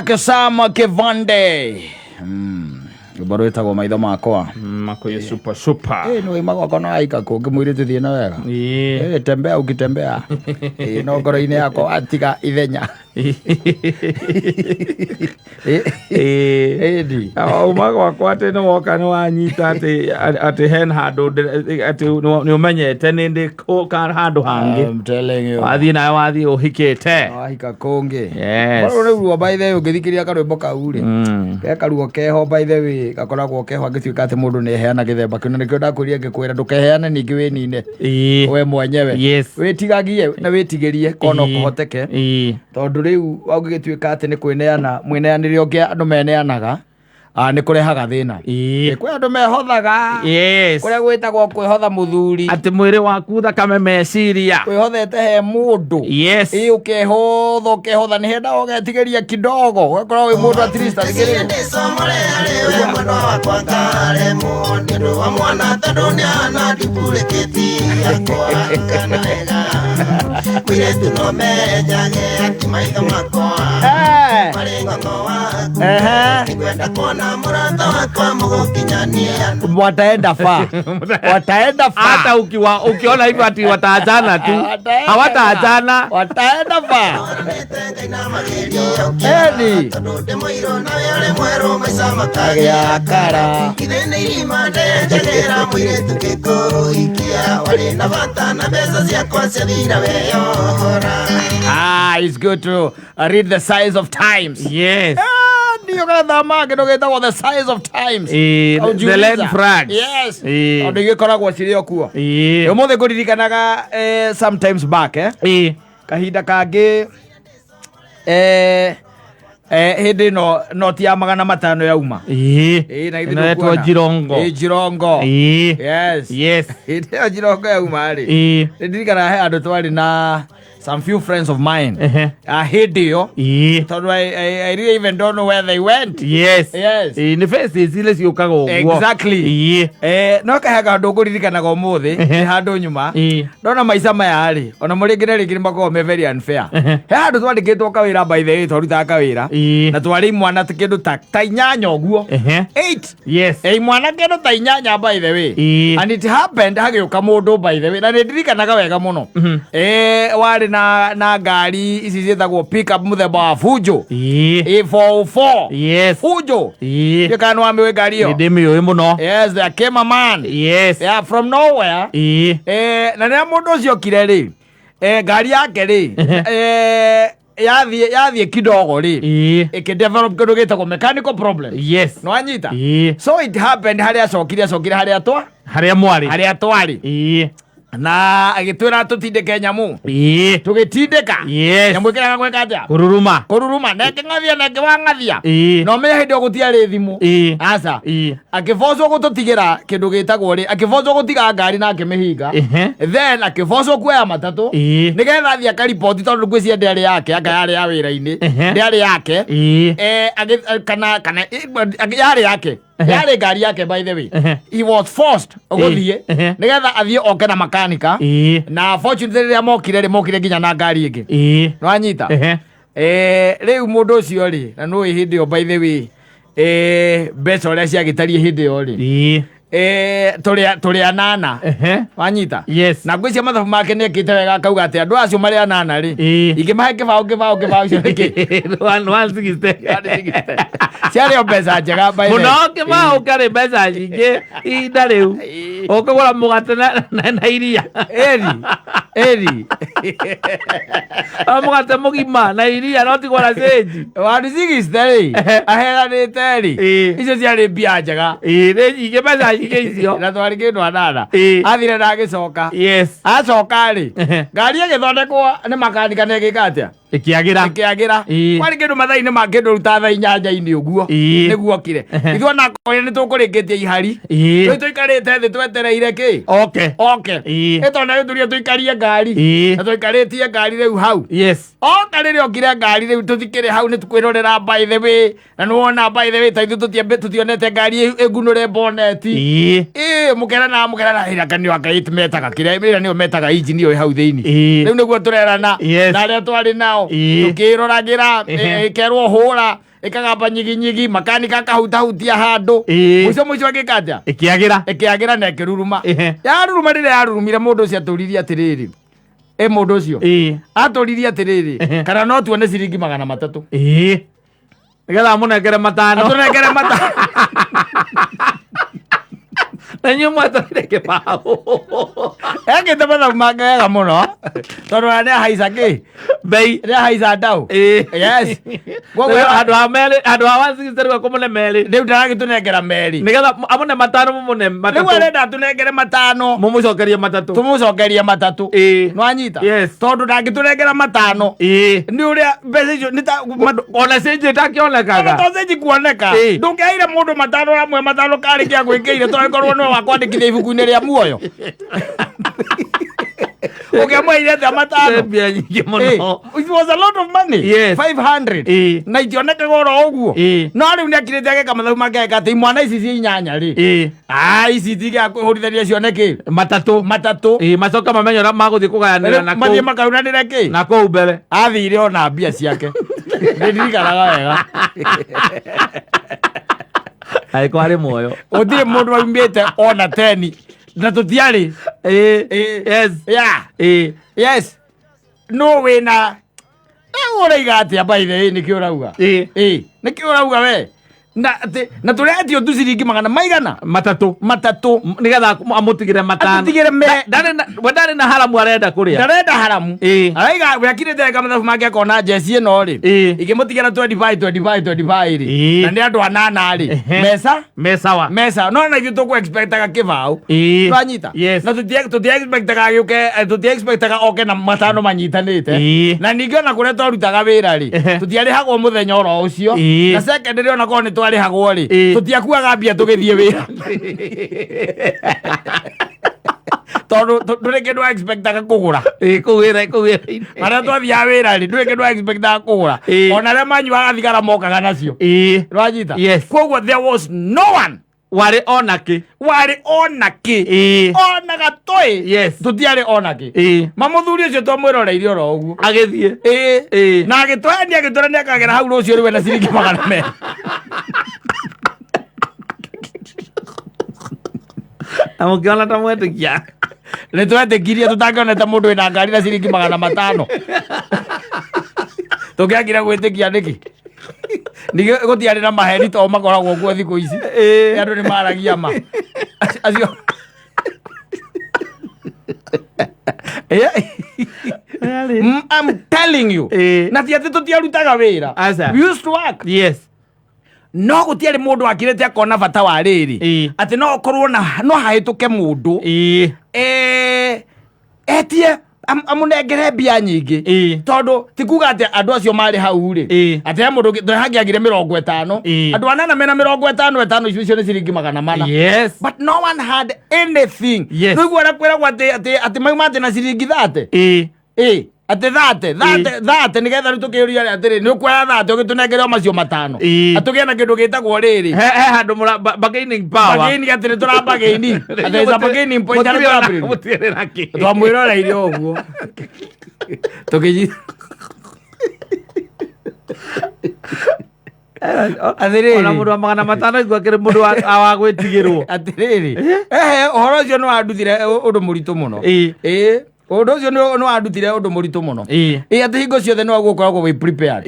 Sam Kivande. Rwĩmbo rwĩtagwo maitho makwa. Makuyu super super. Nĩ waima gwakwa no aika kũngĩ mũirĩtu thiĩ na wega. Tembea ukitembea. No ngoro-inĩ yakwa watiga ithenya. Ĩni. Uma gwakwa atĩ nĩ woka nĩ wanyita atĩ hena handũ atĩ nĩ ũmenyete nĩ ndĩ handũ hangĩ. I'm telling you. Wathiĩ nawe wathiĩ ũhikĩte. Wahika kũngĩ. Yes. Rũrũ rĩu ruo by the way ũngĩthikĩrĩria karwĩmbo kau rĩ. Ke karuo keho by the way gakoragwo keho angĩtuĩka atĩ mũndũ nĩ eheana gĩthemba kĩu na nĩkĩo ndakwĩrire ngĩkwĩra ndũkeheane ningĩ wĩnine we mwenyewe. Wĩtigagie na wĩtigĩrie korwo no kũhoteke. Tondũ rĩu ũngĩgĩtuĩka atĩ nĩ kwĩneana mwĩneanĩre ũngĩ andũ meneanaga nĩ kũrehaga thĩna. Kwĩ andũ mehothaga. Kũrĩa gwĩtagwo kwĩhotha mũthuri. Atĩ mwĩrĩ waku thakame meciria. Kwĩhothete he mũndũ. Ĩ ũkehotha ũkehotha nĩ henda ũgetigĩria kidogo ũgakorwo wĩ mũndũ at least athikĩrĩria. Wataenda fa. Wataenda fa. Hata ukiwa ukiona hivyo ati wataachana tu. Hawataachana. Wataenda fa. Eni. Agĩakara. It's good to read the signs of times. Yes. Ndio gathama kĩndũ gĩtagwo the signs of times. The red flags. Yes. Tondũ igĩkoragwo cirĩ o kuo. Ũmũthĩ ngũririkanaga sometimes back kahinda kangĩ hĩndĩ ĩno noti ya 500 yauma. Na githĩ Ĩno yetwo ndũkuona? Jirongo. Jirongo. Yes. Yes. Hĩndĩ ĩyo Jirongo yauma rĩ. Nĩndirikanaga he andũ twarĩ na some few friends of mine. Hĩndĩ ĩyo. Tondũ I really even don't know where they went. Yes. Yes. Nĩ faces ile ciũkaga ũguo. Exactly. No kahe kaũndũ ngũririkanaga ũmũthĩ nĩ handũ nyuma. Ndona maica maya rĩ, ona mo rĩngĩ na rĩngĩ nĩ makoragwo me very unfair. He handũ twandĩkĩtwo kawĩra by the way twarutaga kawĩra. Na twarĩ imwana kĩndũ ta 8 ũguo. 8. Yes. Imwana kĩndũ ta 8 by the way. And it happened hagĩũka mũndũ by the way na nĩ ndirikanaga wega mũno. Warĩ na ngari ici ciĩtagwo pickup mũthemba wa Fujo. 404. Yes. Fujo. Ndiũĩ kana nĩ wamĩũĩ ngari ĩyo. Nĩ ndĩmĩũĩ mũno. Yes, there came a man. Yes. Yeah, from nowhere. Na rĩrĩa mũndũ ũcio okire rĩ, ngari yake rĩ, yathiĩ kidogo rĩ, ĩkĩdevelop kĩndũ gĩtagwo mechanical problem. Yes. Nĩ wanyita? So it happened harĩa acokire harĩa twa? Harĩa mwarĩ. Harĩa twarĩ. Na agĩtwĩra tũtindĩke nyamũ. Tũgĩtindĩka. Yes. Nyamũ ĩkĩrega gwĩka atĩa? Kũruruma. Kũruruma. Na ĩkĩng'athia na ĩkĩwang'athia. Na ũmenye hĩndĩ ĩyo gũtiarĩ thimũ. Aca. Akĩbocwo gũtũtigĩra kĩndũ gĩtagwo rĩ, akĩbocwo gũtiga ngari na akĩmĩhinga. Then akĩbocwo kuoya matatũ. Nĩgetha athiĩ akariboti tondũ ngwĩciria ndĩarĩ yake, anga yarĩ ya wĩra-inĩ. Ndĩarĩ yake. Kana yarĩ yake. Yarĩ ngari yake by the way. He was forced gũthiĩ nĩgetha athiĩ oke na makanika. Na fortunately rĩrĩa mokire rĩ, mokire nginya na ngari ĩngĩ. Nĩwanyita? Rĩu mũndũ ũcio rĩ, na nĩũĩ hĩndĩ ĩyo by the way, mbeca ũrĩa ciagĩtariĩ hĩndĩ ĩyo rĩ. Tũrĩ anana. Wanyita? Yes. Na ngwĩciria mathabu make nĩ ekĩte wega akauga atĩ andũ acio marĩ anana rĩ, ingĩmahe kĩbaũ kĩbaũ kĩbaũ icio nĩ kĩ? One, one sixty. Ciarĩ o mbeca njega by the way. Mũno kĩbaũ kĩarĩ mbeca nyingĩ ihinda rĩu. Ũkũgũra mũgate na iria. Eri. Eri. O mũgate mũgima na iria no ti gwara cĩnji. 160 rĩ, aheanĩte rĩ, icio ciarĩ mbia njega. Nĩ nyingĩ mbeca nyingĩ icio. Na twarĩ kĩndũ anana. Athire na agĩcoka. Yes. Acoka rĩ, ngari ĩgĩthondekwo nĩ makanika na ĩgĩka atĩa? Ĩkĩagĩra. Ĩkĩagĩra. Kwarĩ kĩndũ mathaa-inĩ ma kĩndũ ta thaa inyanya-inĩ ũguo. Nĩguo okire. Ithuĩ ona akorwo nĩ tũkũrĩkĩtie ihari. Rĩu tũikarĩte thĩ twetereire kĩ? Oke. Oke. Ĩtona rĩu tũrie tũikarie ngari. Na tũikarĩtie ngari rĩu hau. Yes. Oka rĩrĩa okire ngari rĩu tũtikĩrĩ hau nĩ tũkwĩrorera by the way. Na nĩ wona by the way ta ithuĩ tũtionete ngari ĩngunũre boneti. Mũkerana ĩrĩa kanio aka metaga kĩrĩa ĩrĩa nĩyo metaga engine ĩyo ĩ hau thĩinĩ. Rĩu nĩguo tũrerana. Yes. Na arĩa twarĩ nao. Tũkĩroragĩra, ĩkerwo hũra. Ĩkagamba nyiginyigi, makanika akahutahutia handũ. Mũico mũico ĩgĩka atĩa? Ĩkĩagĩra. Ĩkĩagĩra na ĩkĩruruma. Yaruruma, rĩrĩa yarurumire, mũndũ ũcio atũririe atĩrĩrĩ, ĩ mũndũ ũcio atũririe atĩrĩrĩ, kana no tuone ciringi 300? Nĩgetha amũnengere 5. Atũnengere mata. Na inyuĩ mwetereire kĩbaũ. Ekĩte mathabu make wega mũno, tondũ ona nĩ ahaica kĩ Bei. Nĩ ahaica ndau. Yes. Koguo handũ ha merĩ, handũ ha 160 rĩu akũmũne merĩ. Rĩu ndaragĩtũnengera merĩ. Nĩgetha amũne 5, mũmũne Rĩu 3. arenda atũnengere 5. Mũmũcokerie 3. Tũmũcokerie 3. Nĩwanyita? Yes. Tondũ ndangĩtũnengera 5. Nĩ ũrĩa mbeca icio nĩ ta Ona cenji ĩtakĩonekaga. To cenji kuoneka. Ndũngĩaire mũndũ 5 amwe 5 karĩ kĩa gwĩkĩire, tondũ korwo nĩwe wakwandĩkithia ibuku-inĩ rĩa muoyo, ũngĩamweire atĩa 5? Mbia nyingĩ mũno. It was a lot of money. 500. Na itionekaga oro ũguo. No rĩu nĩ akirĩte ageka mathabu make, ageka atĩ imwana ici ci 8 rĩ, ah, ici itigĩa kwĩhũrithania cione kĩ? 3. 3. Macoka mamenye ũrĩa magũthiĩ kũgayanĩra na Mathiĩ kũu makaunanĩre kĩ? Na kũu mbere. Athire ona mbia ciake, nĩndirikanaga wega. Angĩkorwo arĩ muoyo. Gũtirĩ mũndũ waumĩte ona 10 na tũtiarĩ. Yes. Yeah. Yes, no wĩna ũraiga atĩa? By the way, nĩkĩ ũrauga? Nĩkĩ ũrauga we na atĩ na tũretio tu ciringi magana maigana? 3. 3. Nĩgetha amũtigĩre 5. Atũtigĩre me Ndarĩ na we ndarĩ na haramu arenda kũrĩa. Ndarenda haramu. Araiga we akirĩte eka mathabu make, akona njeci ĩno rĩ, ingĩmũtigĩra 25 25 25 rĩ, na nĩ andũ 8 rĩ, mesa Mesawa. Mesa no na ithuĩ tũkũ expectaga kĩbaũ. Twanyita? Yes. Na tũtia expectaga agĩũke, tũtia expectaga oke na 5 manyitanĩte. Na ningĩ ona kũrĩa twarutaga wĩra rĩ, tũtiarĩhagwo mũthenya oro ũcio. Na secondary, ona korwo nĩ twarĩhagwo rĩ, tũtiakuaga mbia tũgĩthiĩ wĩra, tondũ ndũrĩ kĩndũ expectaga kũgũra. Kũu wĩra, kũu wĩra-inĩ. Harĩa twathiaga wĩra rĩ, ndũrĩ kĩndũ expectaga kũgũra. Ona arĩa manyuaga thigara mokaga nacio. Nwanyita? Yes. Koguo there was no one warĩ ona kĩ. Warĩ ona kĩ. Ona gatũĩ. Tũtiarĩ ona kĩ. Mamũthuri ũcio twamwĩroreire oro ũguo. Agĩthiĩ. Na agĩtũhenia, agĩtwĩra nĩ akagera hau rũciũ rĩu ena ciringi 200. Na mũkĩona ta mwetĩkia. Nĩ twetĩkirie, tũtangĩonete mũndũ wĩna ngari na ciringi 500, tũngĩagire gwĩtĩkia nĩkĩ? Ningĩ gũtiarĩ na maheni to makoragwo kuo thikũ ici. Andũ nĩ maragia ma acio. I'm telling you. Na ti atĩ tũtiarutaga wĩra. Aca. We used to work. No gũtiarĩ mũndũ wakirĩte akona bata wa rĩrĩ, atĩ no ũkorwo na no hahĩtũke mũndũ, etie amũnengere mbia nyingĩ. Tondũ ti kuga atĩ andũ acio marĩ hau rĩ, atĩ he mũndũ hangĩagire 50. Andũ 8 mena 50 5, icio nĩ ciringi 400. But no one had anything. Rĩu ũrĩa kwĩragwo atĩ mauma atĩ na ciringi 30. Atĩ 30, 30, 30, nĩgetha rĩu tũkĩũria atĩrĩ, nĩ ũkuoya 30 ũgĩtũnengere o macio 5, atũgĩe na kĩndũ gĩtagwo rĩrĩ. He handũ mũra bargaining power. Bargaining, atĩ nĩ tũra bargain, atĩ it's a bargaining point harĩa tũrambĩrĩria. Mũtirĩ na kĩ. Twamwĩroreire ũguo tũkĩnyi atĩrĩrĩ. Ona mũndũ wa 500 igua akĩrĩ mũndũ wa gwĩtigĩrwo. Atĩrĩrĩ, ehe, ũhoro ũcio nĩ wandutire ũndũ mũritũ mũno. Ũndũ ũcio nĩ wandutire ũndũ mũritũ mũno. Atĩ hingo ciothe nĩ waguo ũkoragwo wĩ prepared.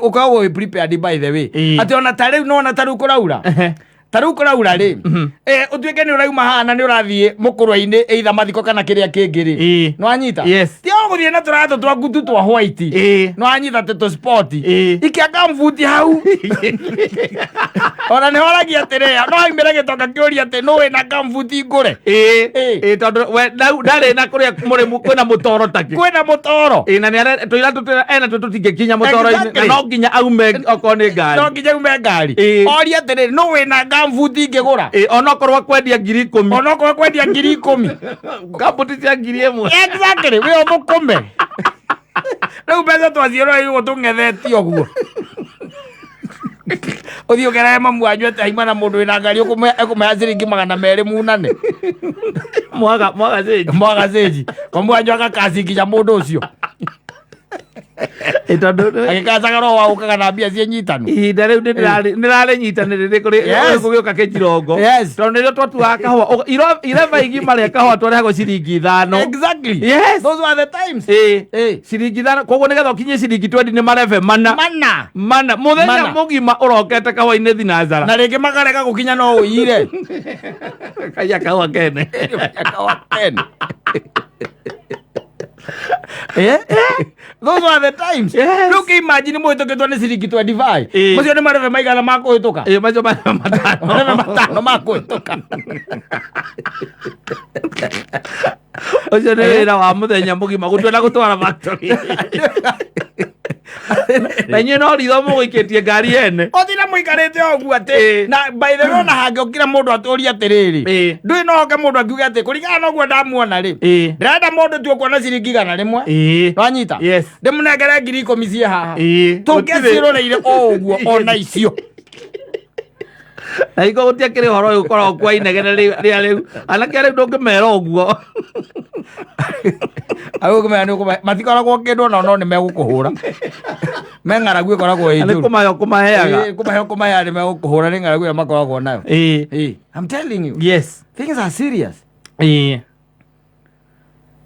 Ũkoragwo wĩ prepared, by the way. Atĩ ona ta rĩu nona ta rĩu kũraura, ta rĩu kũraura rĩ, ũtuĩke nĩ ũrauma haha na nĩ ũrathiĩ mũkũrwe-inĩ, either mathiko kana kĩrĩa kĩngĩ rĩ, nĩ wanyita? Yes. Ti o gũthiĩ na tũratũ twaku tu twa white. Nĩ wanyita atĩ tũ sport? Ikia kambuti hau, ona nĩ horagia atĩrĩ, no haimĩre gĩtonga kĩũria atĩ nũ wĩna kambuti ngũre? Tondũ we ndarĩ na kũrĩa mũrĩmu kwĩna mũtoro takĩ. Kwĩna mũtoro. Na nĩ tũira ena tũ tũtingĩkinya mũtoro-inĩ na no nginya aume okorwo nĩ ngari. No nginya ume ngari. Oria atĩrĩrĩ, nũ wĩna kambuti ingĩgũra? Onokorwo akwendia 10,000. Onokorwo kwendia 10,000. Kambuti cia 1,000. Exactly, wĩ ũthũkũme. Rĩu mbeca twaciĩrwo igũ tũng'ethetie ũguo, ũthiĩ ũkerere mamu wanyu atĩ aima na mũndũ wĩna ngari ekũmũhe ciringi 200 munane. Mwaga mwaga cĩnji. Mwaga cĩnji, mamu wanyu agakaci nginya mũndũ ũcio. Ĩ tondũ Agĩkacaga roho wa gũkaga na mbia ciĩ nyitanu. Ihinda rĩu nĩrarĩnyitanĩrĩrĩ kũrĩ Yes. gũgĩũka kĩnjirongo. Yes. Tondũ nĩrĩo twatuaga kahũa ireba igima rĩa kahũa twarehagwo ciringi 5. Exactly. Yes. Those were the times. Ĩ. Ĩ. Ciringi 5, koguo nĩgetha ũkinyie ciringi 20 nĩ marebe 4. Mana. Mana mũthenya Mana. mũgima ũrokete kahũa-inĩ thinacara. Na rĩngĩ makarega gũkinya no ũiyire. Kaiya kahũa kene. Kahũa kene. Eh? Those were the times. Yes. Rĩu kĩ imagine mũhĩtũkĩtwo nĩ ciringi 25. Ĩ. Macio nĩ marebe maigana ma kũhĩtũka? Ĩ, macio marebe 5. Marebe 5 ma kũhĩtũka. Ũcio nĩ wĩra wa mũthenya mũgima gũtua na gũtwara factory, na inyuĩ no ritho mũgũikĩtie ngari ene. Othina mũikarĩte o ũguo atĩ Ĩ. na by the way, ona hangĩokire mũndũ atũrie atĩrĩrĩ, Ĩ. ndũĩ no oke mũndũ akiuge atĩ kũringana na ũguo ndamuona rĩ, Ĩ. ndĩrenda mũndũ tu ũkuona ciringi 100. Ĩ. Wanyita? Yes. Ndĩmũnengere 10,000 ciĩ haha. Ĩ. Tũngĩciroreire o ũguo ona icio. Na hingo gũtiakĩrĩ ũhoro ũyũ ũkoragwo kwa inegene rĩa rĩu, anake rĩu ndũngĩmera ũguo. Agũkũmenya nĩ ũkũmahe, matikoragwo kĩndũ ona no nĩ megũkũhũra me ng'aragu ĩkoragwo ĩ Na nĩ njũru. kũmahe ũkũmaheaga. Ĩ, kũmahe ũkũmaheaga, nĩ megũkũhũra nĩ ng'aragu ĩrĩa makoragwo nayo. Ĩ. Ĩ, I'm telling you, Yes. things are serious. Ĩ.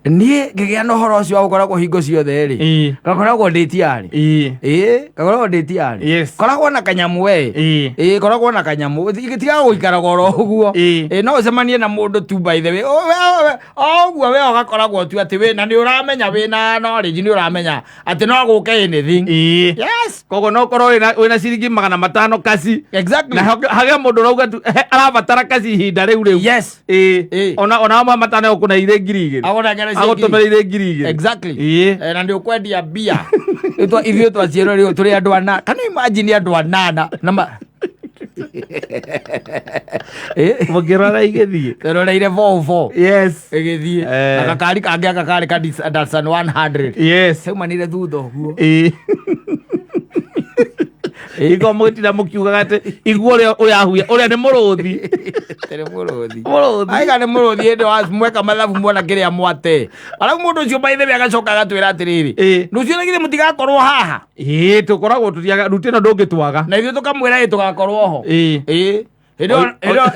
Niĩ ngĩgĩa na ũhoro ũcio wa gũkoragwo hingo ciothe rĩ, Ĩ. gakoragwo ndĩ tiarĩ. Ĩ. Ĩ, gakoragwo ndĩ tiarĩ. Yes. Koragwo na kanyamũ we. Ĩ. Ĩ, koragwo na kanyamũ, tigaga gũikaraga oro ũguo. Ĩ. Ĩ, no ũcemanie na mũndũ tu, by the way, o ũguo we ũgakoragwo tu atĩ wĩ na nĩ ũramenya wĩna knowledge, nĩ ũramenya atĩ no gũke anything. Ĩ. Yes. Koguo no ũkorwo wĩna ciringi 500 kaci Exactly. na hagĩa mũndũ ũrauga tu arabatara kaci ihinda rĩu rĩu. Yes. Ĩ. Ĩ. Ona amwe 500 ũkũne irĩ 2,000. Agũnengere ciringi. Agũtũmĩra irĩ 2,000. Exactly. Ĩ. Eh, na nĩ ũkwendia mbia. Ithuĩ twaciarwo rĩu tũrĩ andũ ana. Can you imagine andũ anana na ma Ĩ? Mũngĩrora igĩthiĩ. Tweroreire Volvo Yes. ĩgĩthiĩ Eh. na gakari kangĩ aka karĩ ka Datsun 100. Yes. Caumanire thutha ũguo. Ĩ. Iko mũgĩtinda mũkiugaga atĩ igua ũrĩa ũrahuia ũrĩa nĩ mũrũthi. Tĩrĩ mũrũthi. Mũrũthi. Aiga nĩ mũrũthi hĩndĩ wa mweka mathabu mwona kĩrĩa mwate. Arabu mũndũ ũcio by the way agacoka agatwĩra atĩrĩrĩ, Ĩ. rũciũ na githĩ mũtigakorwo haha? Ĩ, tũkoragwo tũtiaga ruti ĩno ndũngĩtwaga. Na ithuĩ tũkamwĩra ĩ tũgakorwo ho. Ĩ. Ĩ. Hĩndĩ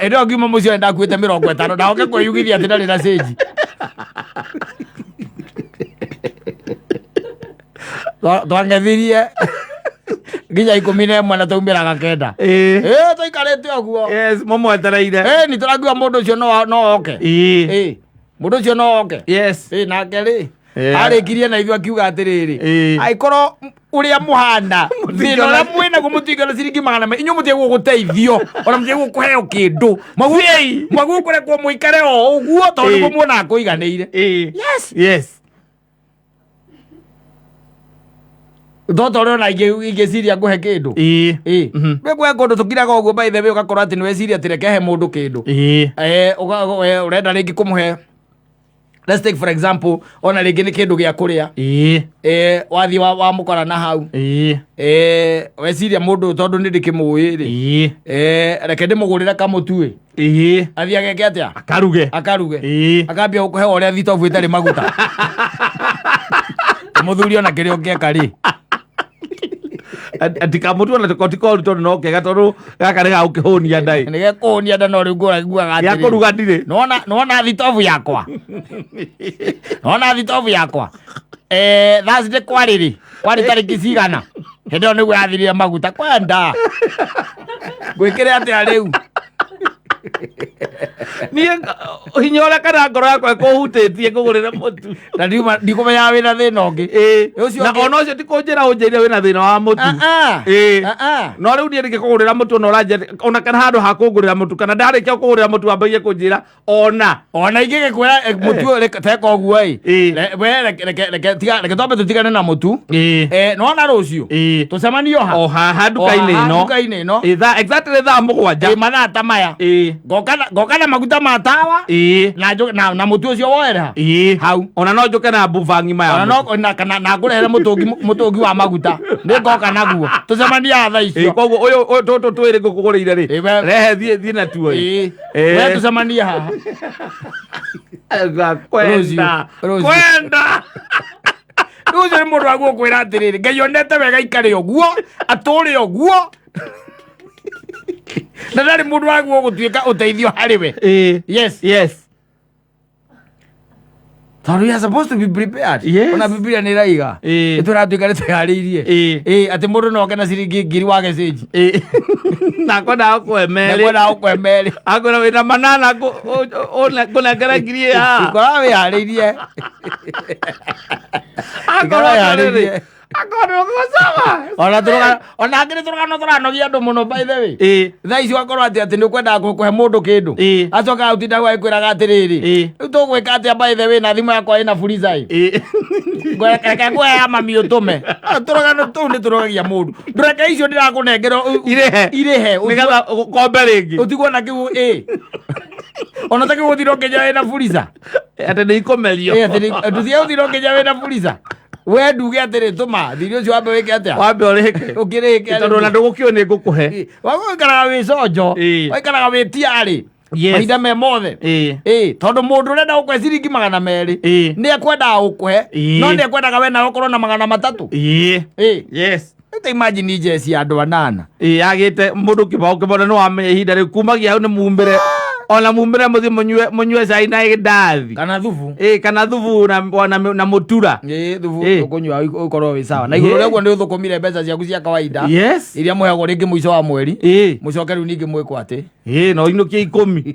ĩyo ngiuma mũciĩ ndakuĩte 50 ndahoke kwĩyugithia atĩ ndarĩ na cĩnji. Twangethirie nginya 11 na twaumĩraga 9. Ĩ. Ĩ, tũikarĩte ũguo. Yes, mũmwetereire. Ĩ, nĩ tũrakiuga mũndũ ũcio no oke. Ĩ. Ĩ, mũndũ ũcio no oke. Yes. Ĩ, nake rĩ, Yeah. arĩkirie na ithuĩ akiuga atĩrĩrĩ, Ĩ. angĩkorwo ũrĩa mũhana thĩna ũrĩa mwĩnaguo mũtingĩona ciringi 400, inyuĩ mũtiagwo gũteithio ona mũtiagwo kũheo kĩndũ, Thiĩi. mwaguo kũrekwo mũikare o ũguo tondũ Ĩ. nĩguo muonaga kũiganĩire. Ĩ. Yes. Yes. Toto ũrĩa ona ingĩciria ngũhe kĩndũ. Ĩ. Ĩ. Rĩu kũndũ tũkiraga ũguo, by the way, ũgakorwo atĩ nĩweciria atĩ reke he mũndũ kĩndũ. Ĩ. Eh, ũrenda rĩngĩ kũmũhe, let's take for example, ona rĩngĩ nĩ kĩndũ gĩa kũrĩa. Ĩ. Eh, wathiĩ wamũkora na hau. Ĩ. Eh, weciria mũndũ ũyũ tondũ nĩ ndĩkĩmũĩ rĩ, Ĩ. eh, reke ndĩmũgũrĩre kamũtu ĩ, Ĩ. athiĩ ageke atĩa? Akaruge. Akaruge. Ĩ. Akambia gũkũhe ũrĩa thitobu ĩtarĩ maguta, mũthuri ona kĩrĩa ũngĩeka rĩ. Ati kamũtu ona ti koru tondũ no kega tondũ gaka nĩ gagũkĩhũnia nda ĩ. Nĩ gekũhũnia nda, no rĩu ngugaga Gĩa atĩrĩrĩ, kũruga ndirĩ. Nĩwona thitobu yakwa, nĩwona thitobu yakwa, eh, Thursday kwarĩ rĩ, kwarĩ tarĩki cigana, hĩndĩ ĩyo nĩguo yathirire maguta, kwenda ngwĩkĩre atĩa rĩu? Niĩ hinya ũrĩa kana ngoro yakwa ĩkũhutĩtie ngũgũrĩre mũtu. Na ndikũmenyaga wĩna thĩna ũngĩ. Ĩ. Ũcio Na ona ũcio ti kũnjĩra ũnjĩre wĩna thĩna wa mũtu. Ah, ah. Ĩ. Ah, ah. No rĩu niĩ ndingĩkũgũrĩra mũtu ona ũranjĩra ona kana handũ ha kũngũrĩra mũtu kana ndarĩkia kũgũrĩra mũtu wambagie kũnjĩra ona. Ona ingĩgĩkwĩra mũtu ũyũ teka ũguo ĩ. Ĩ. We reke twambe tũtigane na mũtu. Ĩ. Eh, nĩwona rũciũ Ĩ. tũcemanie o ha? O haha nduka-inĩ O haha ĩno. nduka-inĩ ĩno. Ĩ, exactly thaa 7. Ĩ, mathaa ta maya. Ĩ. Ngoka na maguta ma tawa Ĩ. na mũtu ũcio woere ha? Ĩ. Hau. Ona no njũke na mbuba ng'ima ya Ona mũtu. no na kana na ngũrehere mũtũngi wa maguta, nĩ ngoka naguo tũcemanie haha thaa Ĩ, icio. koguo ũyũ tũtũ twĩrĩ ngũkũgũrĩire rĩ, Ĩ, rehe thiĩ natuo ĩ. Ĩ. Ĩ. We tũcemanie haha. Kwenda Rũciũ. kwenda. Rĩu ũcio nĩ mũndũ wa gũkwĩra atĩrĩrĩ, Ngai onete wega ikare ũguo, atũre ũguo, na ndarĩ mũndũ waguo gũtuĩka ũteithio harĩ we. Yes. Tondũ you are supposed to be prepared. Ona Biblia nĩ ĩraiga. Nĩ tũratuĩka nĩ twĩharĩirie. Atĩ mũndũ no oke na ciringi 1000 wage cĩnji. Nakwendaga gũkũhe Na merĩ. kwendaga gũkũhe merĩ. Akwĩra wĩna manana ngũnengera 1000 ĩ haha. Ikora wĩharĩirie. Akorwo Ikora atĩrĩrĩ, wĩharĩirie. akorwo nĩ sawa. Ona tũrũgano ona angĩ nĩ tũrũgano tũranogia andũ mũno, by the way. Thaa ici wakorwo atĩ nĩ ũkwendaga kũhe mũndũ kĩndũ. Acoka ũtinda agĩkwĩraga atĩrĩrĩ, rĩu tũgwĩka atĩa, by the way, na thimũ yakwa ĩna fuliza ĩ. Reke nguoya ya mami ũtũme. Ah, tũrũgano tũu nĩ tũrogagia mũndũ. Ndũreke icio ndĩrakũnengera Irĩhe. Irĩhe. Nĩgetha ũkombe rĩngĩ. Ũtigwo na kĩu ĩ. Ona ta kĩu ũthire ũkĩnya wĩna fuliza. Atĩ nĩ ikũmerio. Ĩ, atĩ ndũthiĩ ũthire ũkĩnya wĩna fuliza. We nduge atĩrĩ, tũma thirĩ ũcio wambe wĩke atĩa? Wambe ũrĩhĩke. Ũkĩrĩke. Tondũ ona ndũgũkĩũĩ nĩ ngũkũhe. Waikaraga wĩ conjo. Waikaraga wĩ tiarĩ. Mahinda me mothe. Ĩ, tondũ mũndũ ũrenda gũkũhe ciringi 200 nĩ ekwendaga gũkũhe, no nĩ ekwendaga we nawe ũkorwo na 300. Ĩ. Ta imagine njeci ya andũ anana. Yagĩte mũndũ kĩbao kĩmwe nĩ wamenya ihinda rĩu kumagia hau nĩ mumbĩre ona mumbĩre mũthiĩ mũnyue cai na ndathi. Kana thubu. Kana thubu na mũtura. Ĩ, thubu ũkũnyua ũkorwo wĩ sawa na igũrũ rĩa ũguo nĩ ũthũkũmire mbeca ciaku cia kawaida iria mũheagwo rĩngĩ mũico wa mweri. Mũcoke rĩu ningĩ mwĩkwo atĩ No inũkie 10.